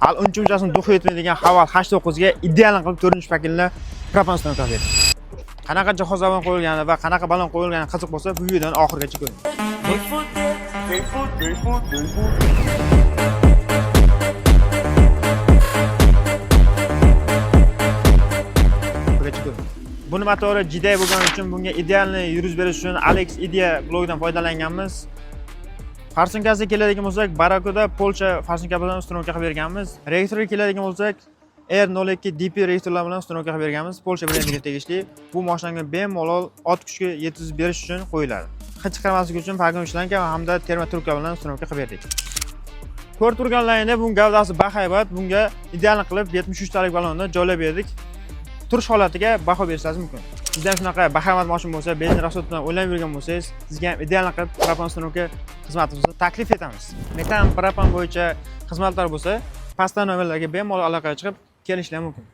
Hali uncha munchasini дух yetmaydigan Haval H9 ga ideal qilib 4-shpakelni propan установка qilib berdik. Qanaqa jihozlar bilan qo'yilgani va qanaqa balon qo'yilgani qiziq bo'lsa, bu videoni oxirigacha ko'ring. Oxirigacha ko'ring. Buni motori GDI bo'lgani uchun bunga idealni yurib berish uchun Alex Idea blogidan foydalanganmiz. Farsunkasiga keladigan bo'lsak, Barracuda Polsha farsunka bilan установка qilib berganmiz. Reaktorga keladigan bo'lsak, R02 DP reaktorlar bilan установка qilib berganmiz. Polsha brendiga tegishli. Bu mashinaga bemalol ot kuchga yetkazib berish uchun qo'yiladi. Hid chiqarmaslik uchun vagon shlanka hamda termotrubka bilan установка qilib berdik. Ko'rib turganlaringdek, buning gavdasi bahaybat. Bunga ideal qilib 73 talik balonni joylab berdik. Turish holatiga baho berishingiz mumkin. Sizda ham shunaqa bahaybat mashina bo'lsa, benzin расход bilan o'ylanib yurgan bo'lsangiz, sizga ham ideal qilib propan установка xizmatimizni taklif etamiz. Metan, propan bo'yicha xizmatlar bo'lsa, pastda nomerlarga bemalol aloqaga chiqib kelishlari mumkin.